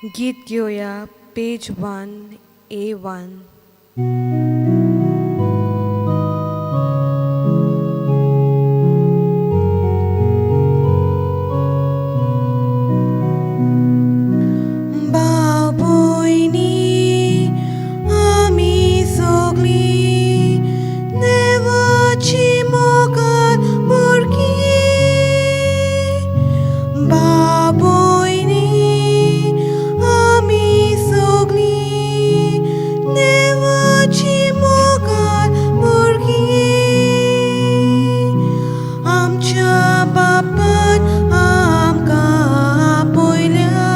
गीत घेवया पेज 1 A1. भाव भयणी आमी सगळीं देवाची मोगान भुरगीं. भाव भयणी आमी सगळीं देवाची मोगान भुरगीं. आमच्या बापान आमकां आपयल्या,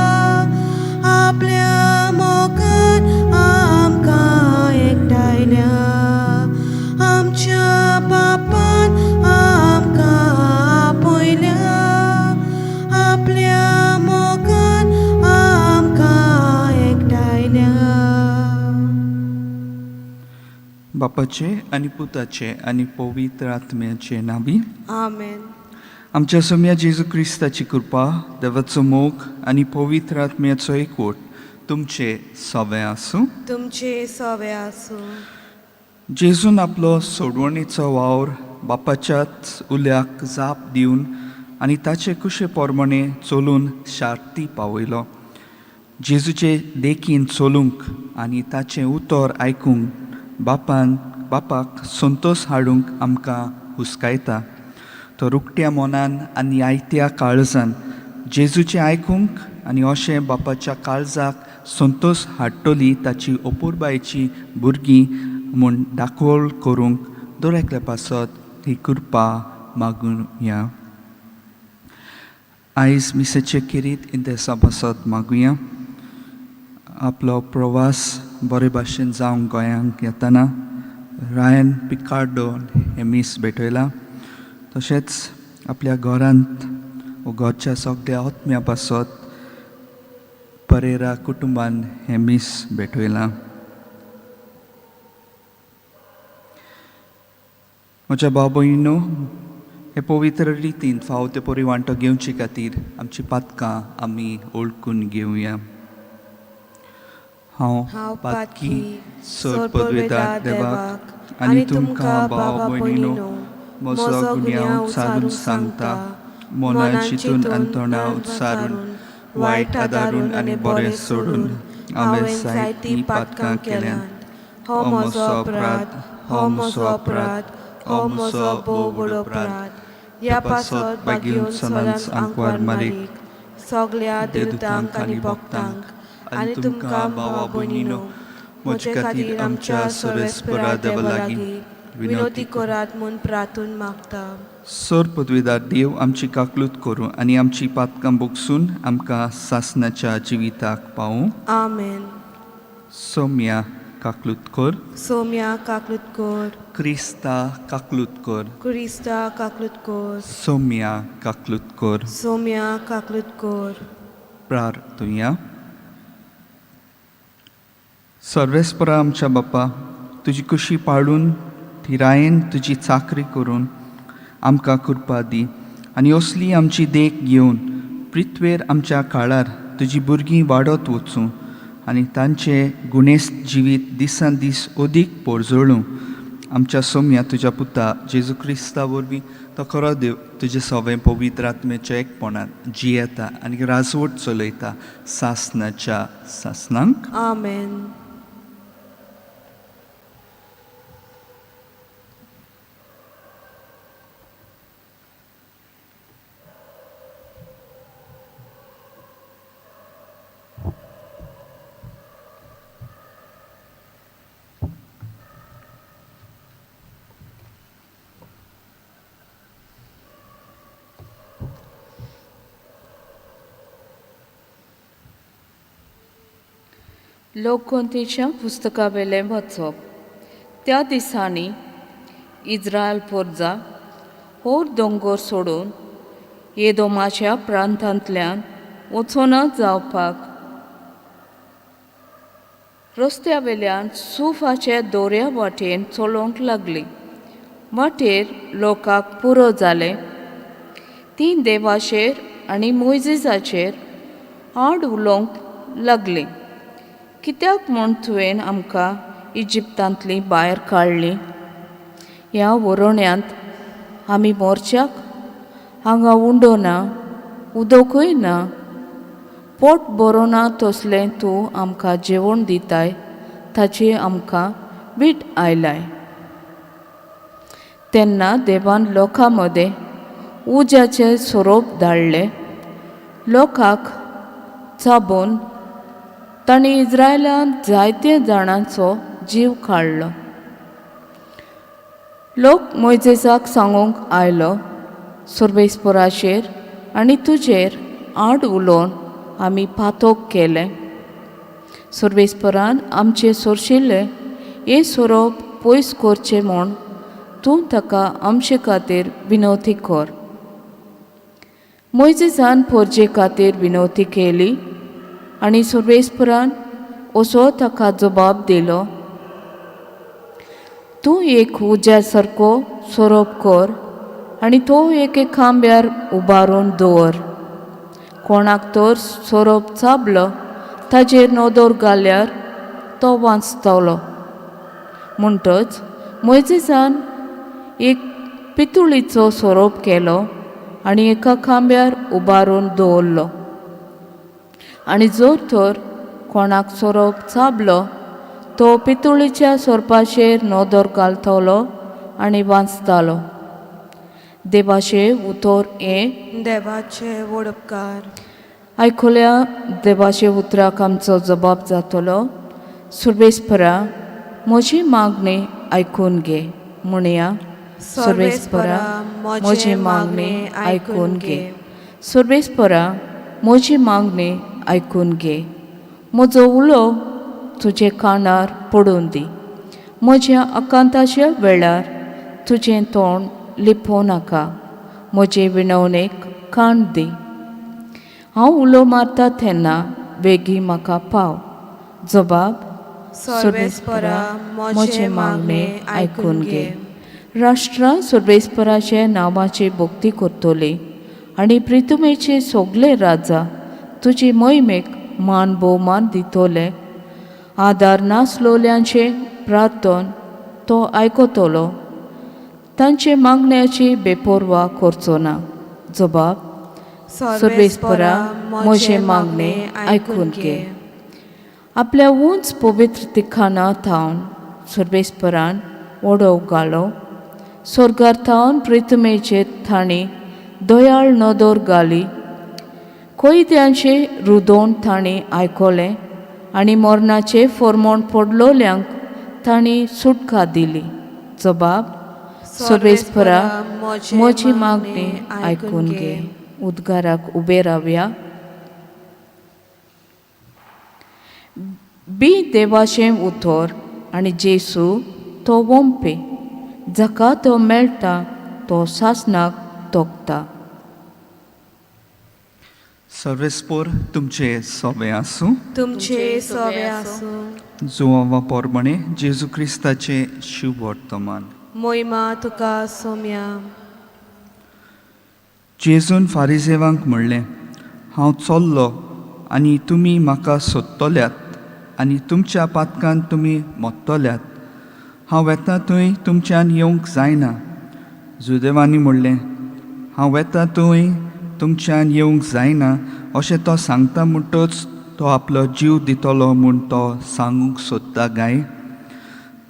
आपल्या मोगान आमकां एकठांयल्या. आमच्या बापान आमकां आपयल्या, आपल्या मोगान आमकां एकठांयल्या. बापाचे आनी पुताचे आनी पवित्र आत्म्याचे नांवी. आमेन. आमच्या सोम्या जेजू क्रिस्ताची कृपा, देवाचो मोग आनी पवित्र आत्म्याचो एकवट तुमचे सवे आसूं. तुमचे सवे आसूं. जेजून आपलो सोडवणीचो वावर बापाच्याच उल्याक जाप दिवन आनी ताचे कुशे प्रमाणे चलून शार्ती पावयलो. जेजूचे देखीन चलूंक आनी ताचें उतर आयकूंक बापान बापाक संतोश हाडूंक आमकां हुस्कायता. तो रुकट्या मनान आनी आयत्या काळजान जेजूचें आयकूंक आनी अशें बापाच्या काळजाक संतोश हाडटली ताची अपुरबायेची भुरगीं म्हूण दाखोवल करूंक दर एकल्या पासत ही कृपा मागुया. आयज मिसेचे खेरीत इंतेसा पासत मागुया. आपलो प्रवास बरे भाशेन जावंक गोंयांक येतना रायन पिकार्डो हें मीस भेटयलां. तशेंच आपल्या घरांत व घरच्या सगळ्या आत्म्या पासत परेरा कुटुंबान हें मीस भेटयलां. म्हज्या भाव भयणीनो, हे पवित्र रितीन फावो ते परी वांटो घेवचे खातीर आमची पातकां आमी ओळखून घेवया. हांव हांव पातकी पातकी सर पदवेदार देवाक आनी तुमकां भाव भयणीनो म्हजो गुन्यांव उचारून सांगता. मनान चिंतून आनी तोंडा उच्चारून, वायट आदारून आनी बरें सोडून हांवें जायतीं पातकां केल्यांत. हो म्हजो अपराध, हो म्हजो अपराध, हो म्हजो भोव व्हड अपराध. ह्या पासत बागेवन सदांच आंकवार मारीक, सगळ्या देवतांक आनी भक्तांक आनी तुमकां भावा भयणीनो म्हजे खातीर आमच्या सर्वेस्परा देवा लागीं विनवती करात म्हूण प्रार्थून मागता. सर पदवीदार देव आमची काकलूत करूं आनी आमची पातकां बोगसून आमकां सासणाच्या जिविताक पावूं. आमेन. सोम्या काकलूत कर. सोम्या काकलूत कर. क्रिस्ता काकलूत कर. क्रिस्ता काकलूत कर. सोम्या काकलूत कर. सोम्या काकलूत कर. प्रार्थुया. सर्वेस्परा आमच्या बापा, तुजी कुशी पाळून थिरायेन तुजी चाकरी करून आमकां कृपा दी आनी असली आमची देख घेवन पृथ्वेर आमच्या काळार तुजी भुरगीं वाडत वचूं आनी तांचें गुणेस्त जिवीत दिसान दीस अदीक पोरजळूं. आमच्या सोम्या तुज्या पुता जेजू क्रिस्ता वरवीं, तो खरो देव, तुजे सवें पवित्र आत्म्याच्या एकपणान जियेता आनी राजवट चलयता सासणाच्या सासणांक. आमेन. लोककोंतीच्या पुस्तकावेलें वाचप. त्या दिसांनी इज्रायल पोरजा होर दोंगोर सोडून येदोमाच्या प्रांतांतल्यान वचोना जावपाक रस्त्या वेल्यान सुफाचे दोऱ्या वाटेन चलोवंक लागली. वाटेर लोकांक पुरो जालें. तीं देवाचेर आनी मोयजेसाचेर आड उलोवंक लागलीं, कित्याक म्हूण तुवें आमकां इजिप्तांतलीं भायर काडलीं? ह्या वरोण्यांत आमी मोर्च्याक हांगा उंडो ना, उदकूय ना, पोट बरो ना तसलें तूं आमकां जेवण दिताय, ताची आमकां वीट आयलाय. तेन्ना देवान लोकां मदें उज्याचे सोरोप धाडले. लोकांक चाबून तांणी इज्रायलांत जायते जाणांचो जीव काडलो. लोक मोयजेसाक सांगूंक आयलो, सर्वेस्पराचेर आनी तुजेर आड उलोवन आमी पातोक केलें. सर्वेस्परान आमचे सोरशिल्ले हे सोरोप पयस करचे म्हूण तूं ताका आमचे खातीर विनवती कर. मोयजेसान पोरजे खातीर विनवती केली आनी सर्वेस्परान असो ताका जबाब दिलो, तूं एक उज्या सारको सोरोप कर आनी तो एके खांब्यार उबारून दवर. कोणाक तर सोरोप चाबलो ताजेर नदर घाल्यार तो वांचतलो. म्हणटच मोयजेसान एक पितुळीचो सोरोप केलो आनी एका खांब्यार उबारून दवरलो. आनी जर तर कोणाक सोरोप चाबलो तो पितुळीच्या सोरपाचेर नदर घालतलो आनी वांचतालो. देवाचें उतर हें. देवाचे वडपकार. आयकुल्या देवाचे उतराक आमचो जबाब जातलो. सर्वेस्परा म्हजी मागणी आयकून घे. म्हणया, सर्वेस्परा म्हजी मागणी आयकून घे. सर्वेस्परा म्हजी मागणी आयकून घे. म्हजो उलो तुजे कानार पडून दी. म्हज्या आकांताच्या वेळार तुजें तोंड लिपोवं नाका. म्हजे विनवणेक कान दी. हांव उलो मारता तेन्ना वेगीं म्हाका पाव. जबाब, सर्वेस्परा म्हजें मागणें आयकून घे. राष्ट्रां सर्वेस्पराचे नांवाची भक्ती करतली आनी प्रितुमेचे सगळे राजा तुजे मोहिमेक मान भोवमान दितले. आदार नासलोल्यांचे प्रार्थन तो आयकतलो. तांचे मागण्याची बेपोरवा करचो ना. जबाब, सर्वेस्परा म्हजें मागणें आयकून घे. आपल्या उंच पवित्र तिखाना थावन सर्वेस्परान ओडो घालो. स्वर्गार थावन प्रितमेचे थाणी दयाळ नदर घाली. कैद्यांचे रुदोण तांणी आयकलें आनी मरणाचे फॉर्मोण पडलोल्यांक तांणी सुटका दिली. जबाब, सर्वेस्परा म्हजी मागणी आयकून घे. उद्गाराक उबे रावया. बी देवाचें उतर आनी जेसू तो वोंपे, जाका तो मेळटा तो सासणाक तोखता. सर्वेस्पोर तुमचे सोबे आसूं. तुमचे सोबे आसूं. जुवांवा पोरमणे जेजू क्रिस्ताचे शुभवर्तमान. मोहिमा तुका सोम्या. जेजून फारिजेवांक म्हणलें, हांव चल्लो आनी तुमी म्हाका सोदतल्यात आनी तुमच्या पातकान तुमी मोत्तल्यात. हांव वेता थंय तुमच्यान येवंक जायना. जुदेवांनी म्हणलें, हांव वेता थंय तुमच्यान येवंक जायना अशें तो सांगता म्हणटच तो आपलो जीव दितलो म्हूण तो सांगूंक सोदता गाय?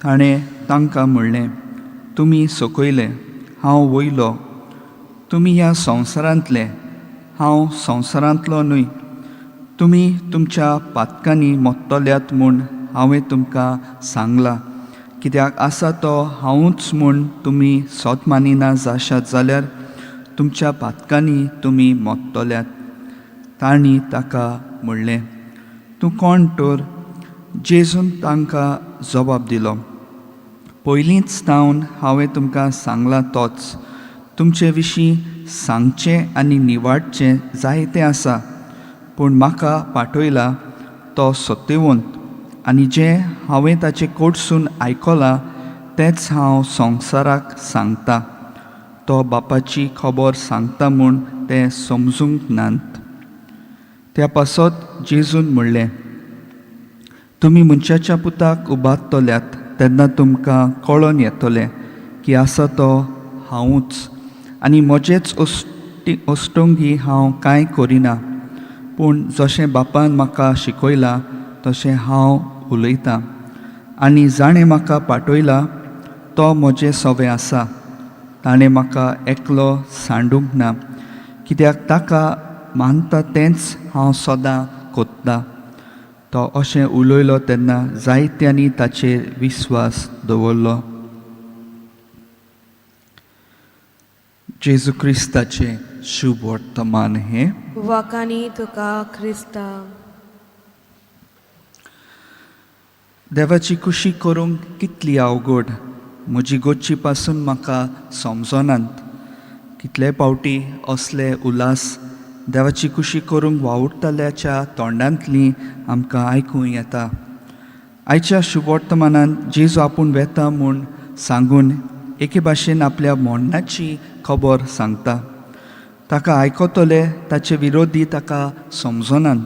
ताणें तांकां म्हणलें, तुमी सकयले, हांव वयलो. तुमी ह्या संवसारांतले, हांव संवसारांतलो न्हय. तुमी तुमच्या पातकांनी मोत्तल्यात म्हूण हांवें तुमकां सांगलां. कित्याक आसा तो हांवूच म्हूण तुमी सोत मानिना जाशात जाल्यार तुमच्या पातकांनी तुमी मोत्तल्यात. तांणी ताका म्हणलें, तूं कोण तर? जेजून तांकां जबाब दिलो, पयलींच तावन हांवें तुमकां सांगलां तोच. तुमचे विशीं सांगचें आनी निवाडचें जायतें आसा, पूण म्हाका पाठयला तो सत्यवंत आनी जें हांवें ताचे कडसून आयकलां तेंच हांव संवसाराक सांगता. तो बापाची खबर सांगता म्हूण ते समजूंक नात. त्या पासत जेजून म्हणलें, तुमी मनशाच्या पुताक उबारतल्यात तेन्ना तुमकां कळोन येतलें की आसा तो हांवूच आनी म्हजेच अष्टंगी हांव कांय करिना, पूण जशें बापान म्हाका शिकयलां तशें हांव उलयतां आनी जाणें म्हाका पाठयला तो म्हजें सवें आसा. ताणें म्हाका एकलो सांडूंक ना, कित्याक ताका मानता तेंच हांव सदां कोत्तां. तो अशें उलयलो तेन्ना जायत्यांनी ताचेर विस्वास दवरलो. जेजू क्रिस्ताचें शुभ वर्तमान हें. वाकानी तुका क्रिस्ता. देवाची खुशी करूंक कितली अवघड, म्हजी गोची पासून म्हाका समजनात. कितले पावटी असले उल्हास देवाची खुशी करूंक वावुरतल्याच्या तोंडांतली आमकां आयकूंक येता. आयच्या शुभवर्तमानान जेजू आपूण वेता म्हूण सांगून एके भाशेन आपल्या मरणाची खबर सांगता. ताका आयकतले ताचे विरोधी ताका समजनात.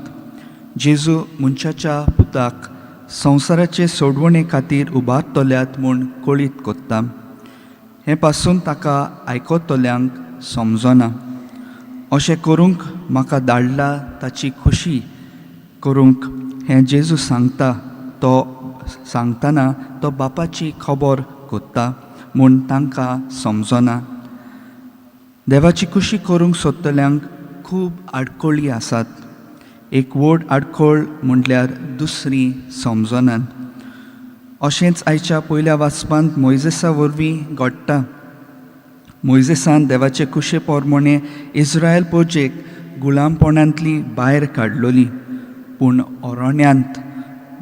जेजू मनशाच्या पुताक संवसाराचे सोडवणे खातीर उबारतल्यात म्हूण कळीत कोत्ता. हें पासून ताका आयकतल्यांक समजना. अशें करूंक म्हाका धाडला ताची खुशी करूंक हें जेजू सांगता. तो सांगतना तो बापाची खबर कोत्ता म्हूण तांकां समजना. देवाची खुशी करूंक सोदतल्यांक खूब आडखळी आसात. एक व्हड आडखळ म्हटल्यार दुसरी समजनात. अशेंच आयच्या पयल्या वाचपांत मोयजेसा वरवीं घडटा. मोयजेसान देवाचे खुशे प्रमाणे इस्रायल पोजेक गुलामपणांतली भायर काडलोली, पूण अरण्यांत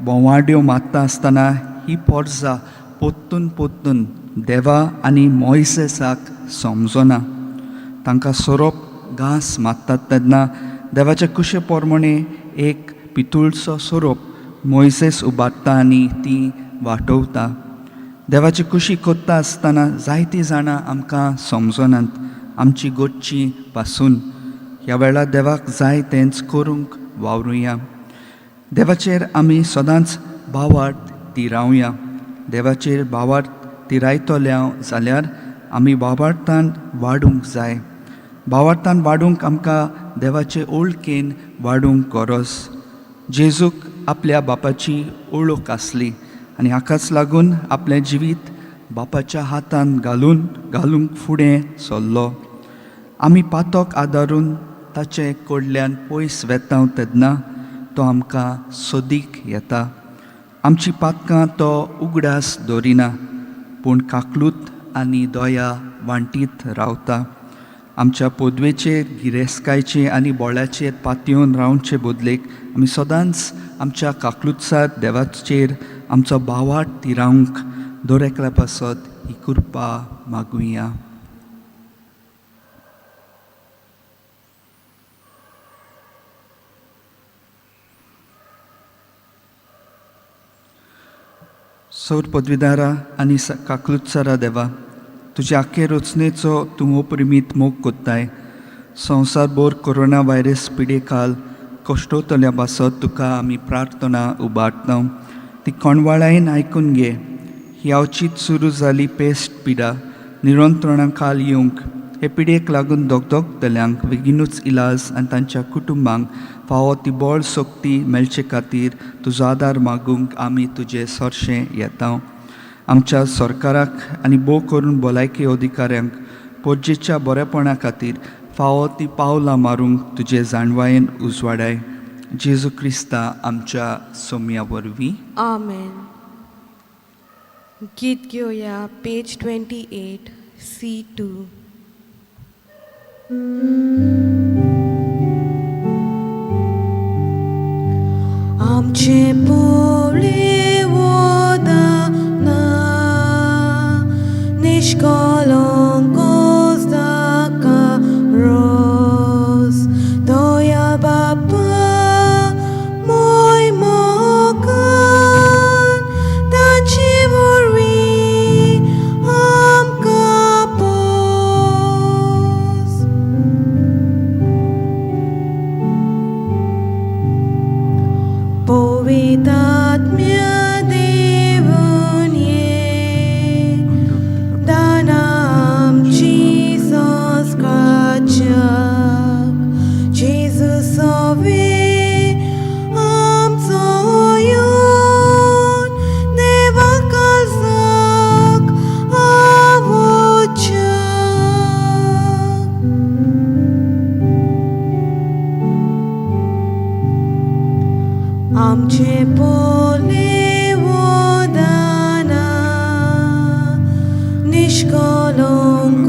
भोंवाड्यो मारता आसतना ही पोरजा पोत्तून पोत्तून देवा आनी मोयजेसाक समजना. तांकां सोरोप घांस मारतात तेन्ना देवाच्या खुशे प्रमाणे एक पितूळचो सोरोप मोयजेस उबारता आनी ती वाटोवता. देवाची खुशी कोत्ता आसतना जायतीं जाणां आमकां समजनात आमची गोची पासून. ह्या वेळार देवाक जाय तेंच करूंक वावरुया. देवाचेर आमी सदांच भावार्थ तिरावया. देवाचेर भावार्थ तिरायतल्या जाल्यार आमी भावार्थान वाडूंक जाय. भावार्थान वाडूंक आमकां देवाचे ओळखेन वाडूंक गरज. जेजूक आपल्या बापाची ओळख आसली आनी हाकाच लागून आपलें जिवीत बापाच्या हातान घालूंक फुडें सरलो. आमी पातक आदारून ताचे कडल्यान पयस वेता तेन्ना तो आमकां सोदीक येता. आमची पातकां तो उगडास दवरिना, पूण काकलूत आनी दया वांटीत रावता. आमच्या पदवेचेर गिरेस्तकायचेर आनी बोळाचेर पातयेवन रावचे बदलेक आमी सदांच आमच्या काकलुतसार देवाचेर आमचो भावार्थ तिरावंक दर एकल्या पासत ही कृपा मागुया. सौर पदवीदारा आनी काकलुतसारा देवा, तुज्या आखे रचनेचो तूं अपरिमीत मोग कोत्ताय. संवसारभर कोरोना व्हायरस पिडेकाल कश्टोतल्या पासत तुका आमी प्रार्थना उबारता. ती कोणवाळायेन आयकून घे. ही अवचीत सुरू जाली पेस्ट पिडा नियंत्रणा खाल येवंक हे पिडेक लागून दगदगतल्यांक बेगीनूच इलाज आनी तांच्या कुटुंबांक फावो ती बळ शक्ती मेळचे खातीर तुजो आदार मागूंक आमी तुजे सरशें येता. आमच्या सरकाराक आनी भोव करून भलायकी अधिकाऱ्यांक पोरजेच्या बरेपणा खातीर फावो ती पावलां मारूंक तुजे जाणवायेन उजवाडाय. जेजू क्रिस्ता आमच्या सोम्या वरवीं. आमेन. गीत घेवया पेज 28 C2. आमचे पोळे वदाना निष्कलंक जाका रोस दया बापा मोय मोगान ताचे वरवीं आमकां पोस. आमचे पोले वदाना निष्कलंक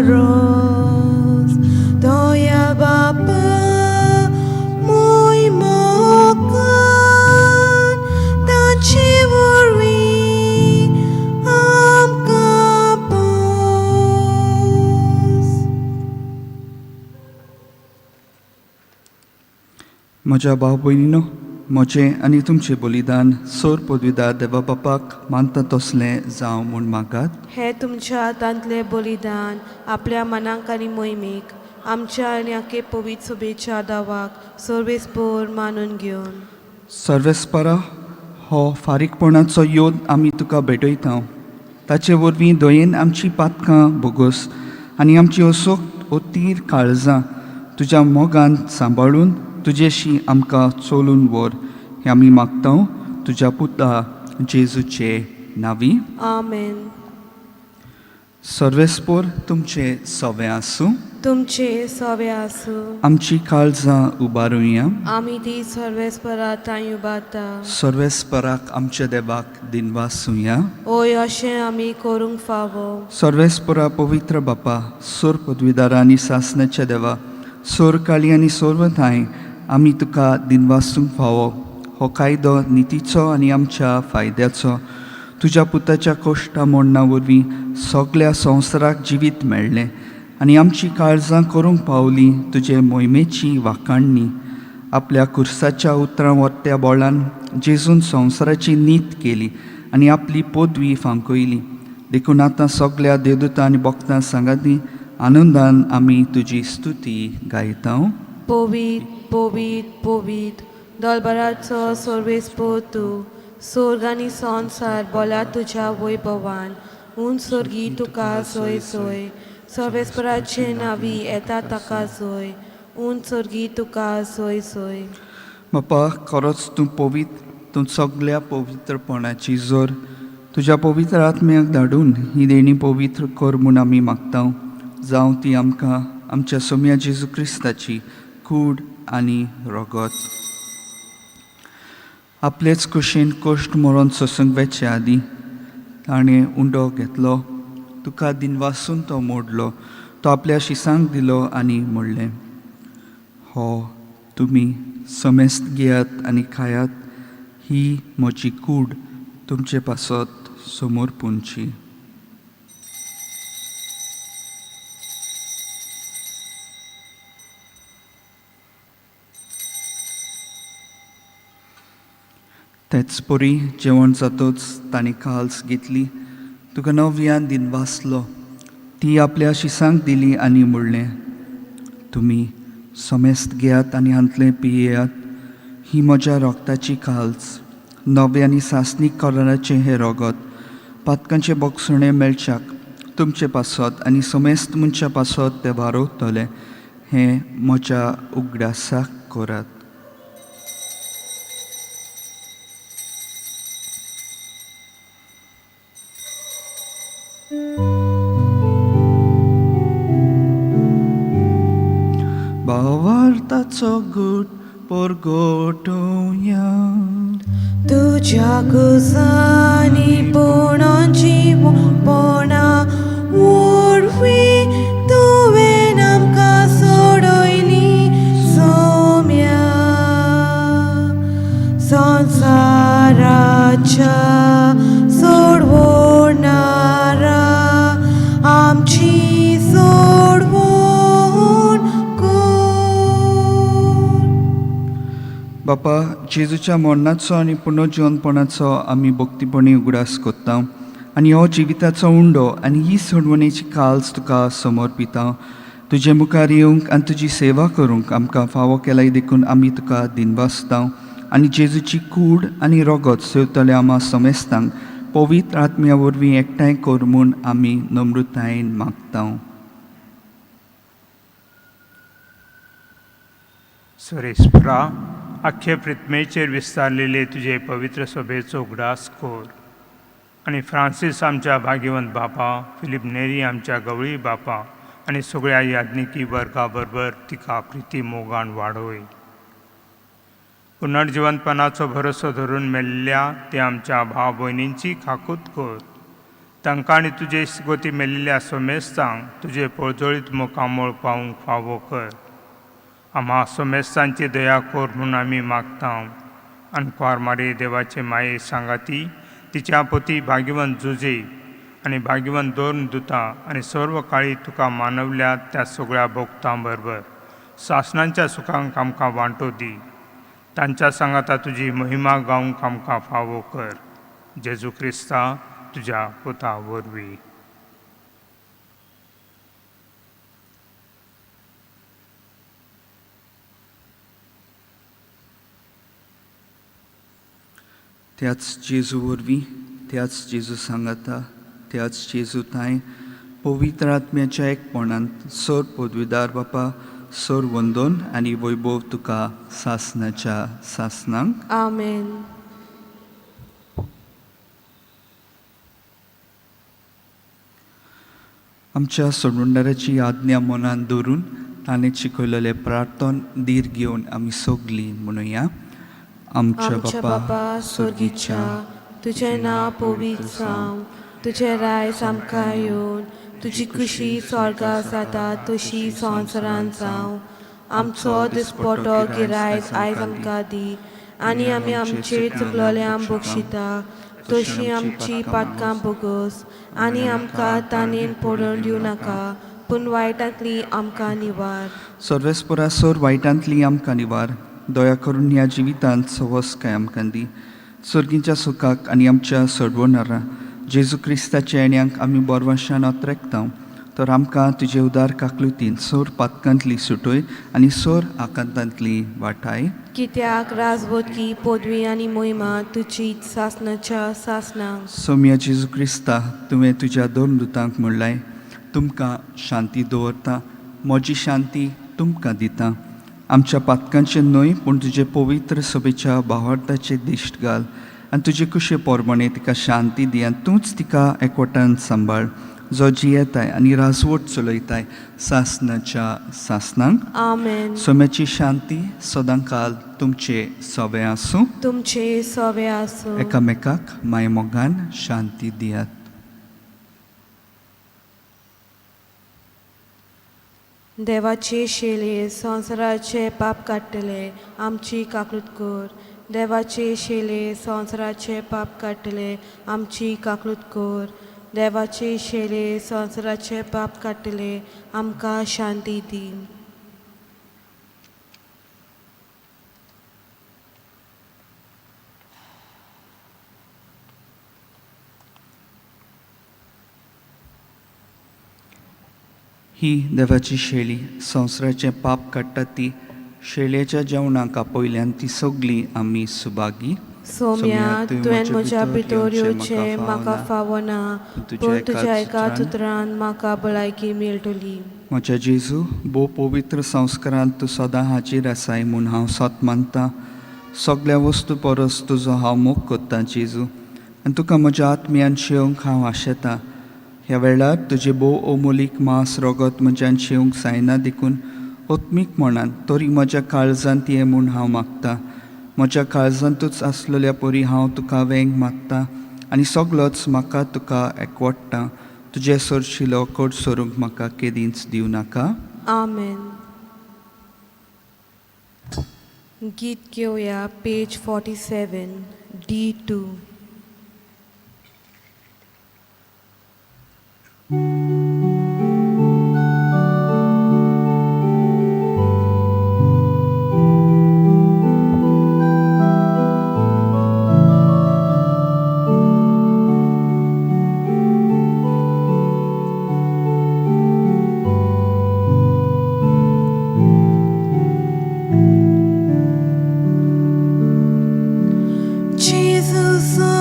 रोज दया बापा मोय मोगान ताचे वरवीं आमकां पोस. म्हज्या भाव भयणीनो, म्हजें आनी तुमचें बलिदान सोर पदवीदार देवा बापाक मानता तसलें जावं म्हूण मागात. हे तुमच्या हातांतलें बलिदान आपल्या मनाक आनी मोहिमेक आमच्या आनी आखे पवित्र सभेच्या दावाक सर्वेस्पोर मानून घेवन. सर्वेस्परा, हो फारीकपणाचो योद आमी तुका भेटयता. ताचे वरवीं दयेन आमची पातकां भोगोस आनी आमची असोक्त ओतीर काळजां तुज्या मोगान सांबाळून तुजेशी आमकां चलून व्हर, हें आमी मागता तुज्या पुता जेजूचे नांवी. आमेन. सर्वेस्पोर तुमचें सवें आसूं. तुमचे सवे आसूं. आमची काळजां उबारुया. आमी ती सर्वेस्परा तांय उबारता. सर्वेस्पराक आमच्या देवाक दिनवासुया. ओय, अशें आमी करूंक फावो. सर्वेस्परा, पवित्र बापा, सोर पदवीदारा आनी सासण्याच्या देवा, सोर काळी आनी सर्वथांय आमी तुका दिनवासूंक फावो. हो कायदो नितीचो आनी आमच्या फायद्याचो. तुज्या पुताच्या कोश्टा मोडणा वरवीं सगल्या संवसाराक जिवीत मेळ्ळें आनी आमची काळजां करूंक पावली तुजे मोहिमेची वाखाणणी. आपल्या कुर्साच्या उतरां वरत्या बोळान जेजून संवसाराची नीत केली आनी आपली पदवी फांकयली. देखून आतां सगल्या देवदूतां आनी भक्तां सांगाती आनंदान आमी तुजी स्तुती गायता. पवीत पवीत पवीत दलबराचो सर्वेस्पोर तूं, सोर्ग आनी संवसार बोला तुज्या वैभवान. उंच सोर्गी तुका सोय सोय. सर्वेस्पराचे नावी येता ताका सोय. उंच सोर्गी तुका सोय सोय. बापा, खरोच तूं पवित्र, तूं सगल्या पवित्रपणाची जोर. तुज्या पवित्र आत्म्याक धाडून ही देणी पवित्र कर म्हूण आमी मागता. जावं ती आमकां आमच्या सोम्या जेजू क्रिस्ताची कूड आनी रगत. आपलेच कुशीन कश्ट मरोन सोसूंक वेचे आदीं ताणें उंडो घेतलो, तुका दिनवासून तो मोडलो, तो आपल्या शिसांक दिलो आनी म्हणलें, हो तुमी समेस्त घेयात आनी खायात, ही म्हजी कूड तुमचे पासत समोर पुंची. तेच परी जेवण जातच ताणें काल्स घेतली, तुका नव्यान दिनवासलो, ती आपल्या शिसांक दिली आनी म्हणलें, तुमी समेस्त घेयात आनी हांतलें पियेयात, ही म्हज्या रोगताची काल्स, नवें आनी सासणीक कराराचें हें रोगत पातकांचें बोगसणें मेळच्याक तुमचे पासत आनी समेस्त मनशां पासत तें वारोवतलें, हें म्हज्या उगडासाक करात. भावार्थाचो गूट परगटुया. तुज्या कुसांनी पुणोची पोणा वरवीं तुवें आमकां सोडयली सोम्या. संवसाराच्या सोडवणारा आमची सोडवण कर. बापा, जेजूच्या मरणाचो आनी पुनर्जिवनपणाचो आमी भक्तीपणी उगडास करता आनी हो जिविताचो उंडो आनी ही सोडवणेची काल्स तुका समर्पिता. तुजे मुखार येवंक आनी तुजी सेवा करूंक आमकां फावो केलाय देखून आमी तुका दिनवासता आनी जेजूची कूड आनी रगत सेवतल्या आमा समेस्तांक पवित्र आत्म्या वरवीं एकठांय कर म्हूण आमी नम्रतायेन मागता. सुरेशपुरा, आख्खे प्रिथमेचेर विस्तारलेले तुजे पवित्र सभेचो उगडास कर आनी फ्रांसीस आमच्या भाग्यवंत बापा, फिलीप नेरी आमच्या गवळी बापा आनी सगळ्या याज्ञिकी वर्गा बरोबर तिका प्रिती मोगान वाडोय. पुनर्जिवंतपणाचो भरोसो धरून मेल्ल्या ते आमच्या भाव भयणींची खाकूत कर. तांकां आनी तुजे गोती मेल्ल्या सोमेस्तांक तुजे पोळजोळीत मुखामळ पावूंक फावो कर. आम्हा सोमेस्तांची दया कर म्हूण आमी मागता. आनी कुवार देवाचे माये सांगाती तिच्या पोती भाग्यवंत जुजे आनी भाग्यवंत दोन दुता आनी सर्व काळी तुका मानवल्या त्या सगळ्या भोगतां बरोबर सासणांच्या सुखांक आमकां वांटो दी. तांच्या सांगाता तुजी महिमा गावंक आमकां फावो कर. जेजू क्रिस्ता तुज्या पुता वरवीं. त्याच जेजू वरवीं, त्याच जेजू सांगाता, त्याच जेजू थांय पवित्र आत्म्याच्या एकपणांत सर पदवीदार बापा सर वंदन आनी वैभव तुका सासनाच्या सासनांक. आमेन. आमच्या सोडवणदाराची आज्ञा मनान दवरून ताणें शिकयलेलें प्रार्थन धीर घेवन आमी सगलीं म्हणुया. आमच्या बापा स्वर्गीच्या, तुजें नांव पवित्र जावं, तुजें रायस आमकां येवन, तुजी खुशी स्वर्गा जाता तशी संवसारांत जावं. आमचो दिसपटो गिरायक आयज आमकां दी आनी आमी आमचे चुकलोल्यांक बक्षिता तशी आमची पातकां बोगस आनी आमकां ताणेन पडोवन दिवं नाका, पूण वायटांतली आमकां निवार. सर्वेस्परा सर वायटांतली आमकां निवार. दया करून ह्या जिवितांत सवस काय आमकां दी. सर्गीच्या सुखाक आनी आमच्या सोडवणारा जेजू क्रिस्ताच्या येण्याक आमी बोरवाशान अत्रेकता. तर आमकां तुजे उदार काकलुतीन सोर पातकांतली सुटय आनी सोर आकांतांतली वाटाय. कित्याक राजवटकी पदवी आनी मोहिमा तुजी सासनाच्या सासनाक. सोम्या जेजू क्रिस्ता, तुवें तुज्या दोन दुतांक म्हणलाय, तुमकां शांती दवरता, म्हजी शांती तुमकां दिता. आमच्या पातकांचें न्हय पूण तुजे पवित्र सभेच्या भावार्थाचे दिश्ट घाल आनी तुजे कुशे पोरमाणे तिका शांती दी आनी तूंच तिका एकवटान सांबाळ, जो जियेताय आनी राजवट चलयताय सासनाच्या सासनांक. आमेन. सोम्याची शांती सदांकाल तुमचे सवे आसूं. तुमचे सवे आसूं. एकामेकाक मायमोगान शांती दियात. देवाचे शेले संवसाराचे पाप काडटले, आमची काकूत कर. देवाचे शेले संवसाराचे पाप काडटले, आमची काकूत कर. देवाचे शेले संवसाराचे पाप काडटले, आमकां शांती दी. ही देवाची शेळी संवसाराचें पाप काडटा ती शेळयेच्या जेवणाक आपयल्यान ती सगळी आमी सुभागी. सोम्या, तुवें म्हज्या भितर येवचें म्हाका फावना, पूण तुज्या एका उतरान म्हाका भलायकी मेळटली. म्हज्या जेजू, भोव पवित्र संस्कारांत तूं सदां हाजीर आसाय म्हूण हांव सत मानता. सगळ्या वस्तू परस तुजो हांव मोग करतां जेजू, आनी तुका म्हज्या आत्म्यान शेवंक हांव आशेतां. ह्या वेळार तुजें भोव अमोलीक मांस रगत म्हज्यान शेवंक जायना देखून आत्मीक मनान तरी म्हज्या काळजांत ये म्हूण हांव मागता. म्हज्या काळजांतूच आसलेल्या परी हांव तुका वेंग मागता आनी सगलोच म्हाका तुका एकवडटा. तुजे सरशिलो कोट सरूंक म्हाका केदींच दिवं नाका. आमेन. गीत घेवया पेज 47 D2. Jesus.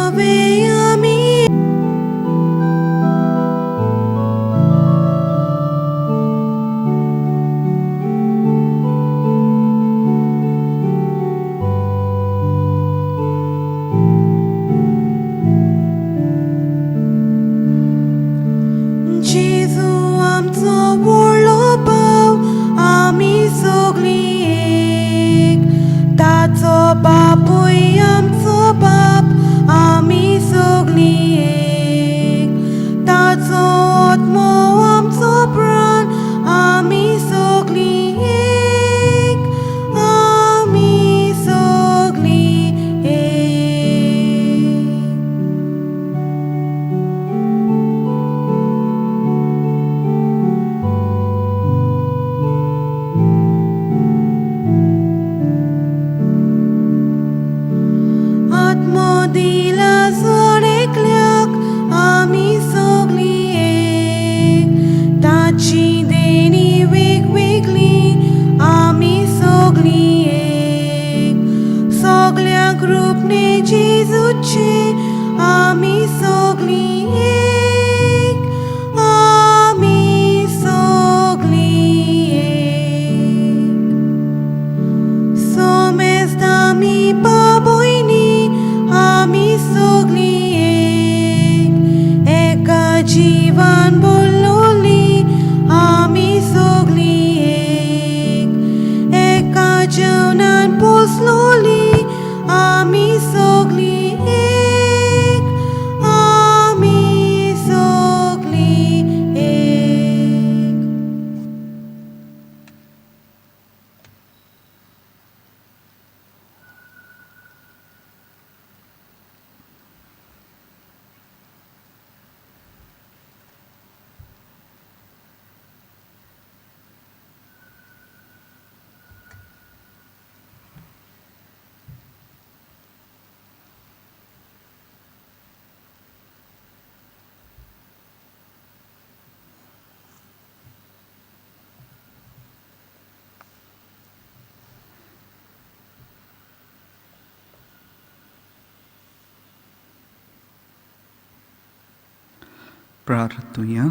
जेजूचे आमी सगळीं एक, आमी सगळीं एक. सोमेस्त आमी बाबोयनी आमी सगळीं एक, एका जिवान बोलोली आमी सगळीं एक, एका जेवणान पोसलोली आमी सगळीं एक, आमी सगळीं एक. प्रार्थुया.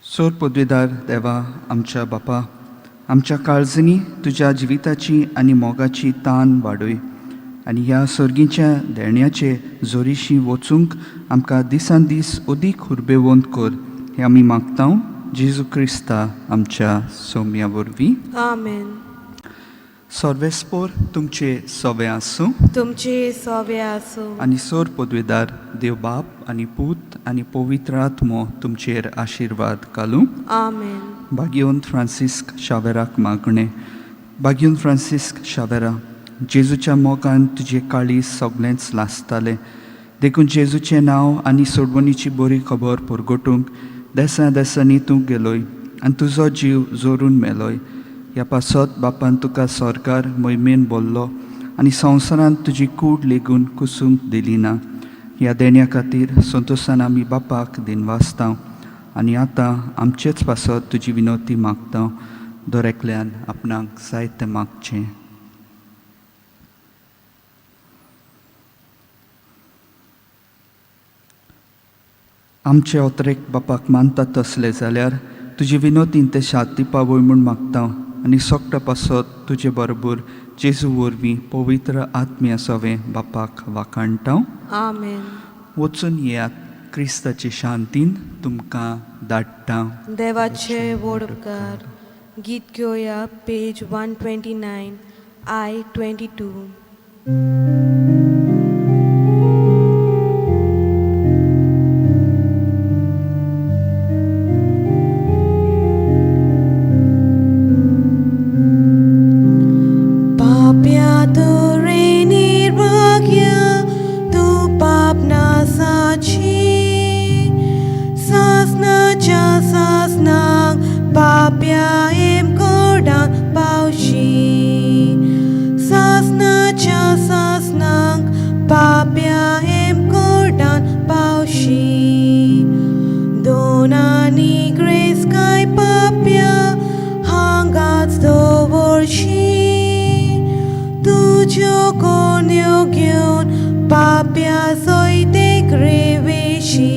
सोर पदवेदार देवा आमच्या बापा, आमच्या काळजांनी तुज्या जिविताची आनी मोगाची तान वाडय आनी ह्या सर्गीच्या देण्याचे जोरीशी वचूंक आमकां दिसान दीस अदीक हुर्बेवंत कर, हें आमी मागता जेजू क्रिस्ता आमच्या सोम्या वरवीं. आमेन. सर्वेस्पोर तुमचे सवे आसूं. तुमचे सोवे आसूं. आनी सोर पदवेदार देव बाप आनी पूत आनी पवित्र आत्मो तुमचेर आशिर्वाद घालूं. आमेन. भाग्यवंत फ्रांसिस्क शावेराक मागणें. भाग्यवंत फ्रांसिस्क शावेरा, जेजूच्या मोगान तुजे काळीज सगळेंच लासतालें, देखून जेजूचें नांव आनी सोडवणीची बरी खबर परगटूंक देसा देसांनी तूं गेलोय आनी तुजो जीव जोरून मेलोय. ह्या पासत बापान तुका सरकार मोहिमेन बोल्लो आनी संवसारांत तुजी कूड लेगून कुसूंक दिली ना. ह्या देण्या खातीर संतोशान आमी बापाक दिनवासता आनी आतां आमचेच पासत तुजी विनवती मागता. दर एकल्यान आपणाक जाय तें मागचें. आमचे अत्रेक बापाक मानता तसले जाल्यार तुजी विनवतीन ते शांती पावय म्हूण मागता आनी सोकटा पासत तुजे बरोबर जेजू वरवीं पवित्र आत्म्या सवें बापाक वाखाणटा. आमेन. वचून येयात, क्रिस्ताचे शांतीन तुमकां धाडटा. देवाचे व्हड उपकार. गीत घेवया पेज 129 I 22. पाप्या तूं निर्भाग्या, तूं पाप नासाची, सासनाच्या सासनाक पाप्या एम कोडान पावशी, सासनाच्या सासनाक पाप्या एम कोडान पावशी. दोनांनी ग्रेस काय पाप्या हांगाच दवरशी, तुज्यो कोण्यो घेवन पाप्या सोयतेक रेवेशी,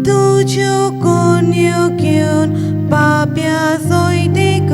तुज्यो कोण्यो घेवन पाप्या सोयतेक